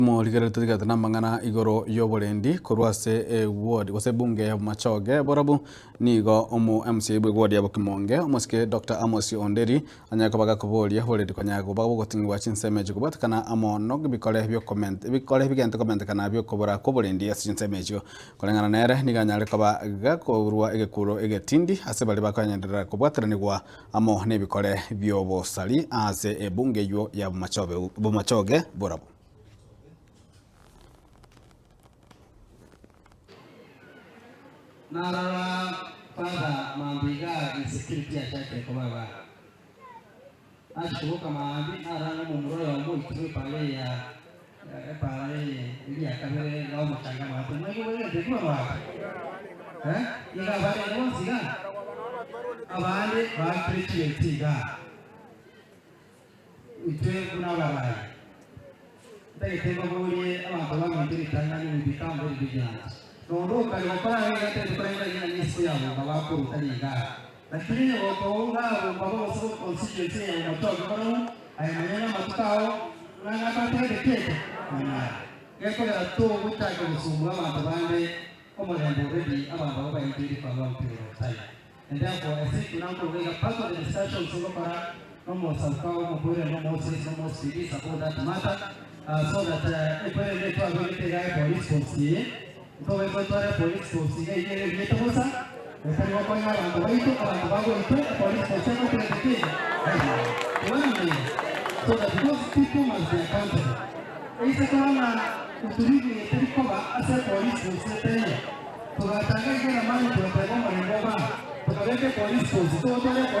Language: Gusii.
Morigereria totigete namang'ana igoro y'oborendi korwa ase eward gose ebunge ya Bomachoge borabu nigo omo MCA bwe ward ya Bokimonge omosike Doctor Amos Onderi anyare koba gakoboria oborendi konya koba bogoting'igwa chinsemo echio kobwatekana amo nobikore biokoment ebikore bigente komentekana biokobora kwoborendi ase chinsemo echio. Koreng'ana nere nigo anyare koba gakorwa egekuro egetindi ase baria bakoenderera kobwateranigwa amo nebikore bi'obosari ase ebunge eyio ya Bomachoge borabu. Narora Father mambia igaa insecurity yachakire koba igaa. Nachia koboka mambia narora ng'a omomura oyomo oitirwe epara eye ya epara eye eria ya kabere iga omochanga amato mwaigwa bwegete ekio babwate eh iga abarenge bonsi igaa abande baakire chibeti igaa. Intwe buna abarai, ntagete mbaborie abanto baminto ritang'ani we become very vigilant. Nonde okare gokora iga iga tari korenda ng'a nesiko ya bomba bakoruta riga. Lakini onye gokounga bomba gose constituency eye ya bomba choke korong'u, aye manya ng'a amatuko ao ng'a ng'atatagete kende manyare. Gekogera togochaka gosumbua abanto bande omorembe already abanto aba baenteire for a long period of time. And therefore, ase intwe nakoruga iga part of the discussions ogokora nomosauka omokoire nomosesi nomosibis about that matter so that ekwerende etwabegete iga epolice post eye ntobe gotwara epolice post iga eyio ere eriete bosa etari gokonya abanto baito abanto bagoitwe epolice post egoturete ki Iga so that those people must be accountable eise koba ng'a utulivu eye teri koba ase epolice post etaiyo. Togatanga iga eramani togateba omorembe oba, tokabeka epolice force, togotwara epolice.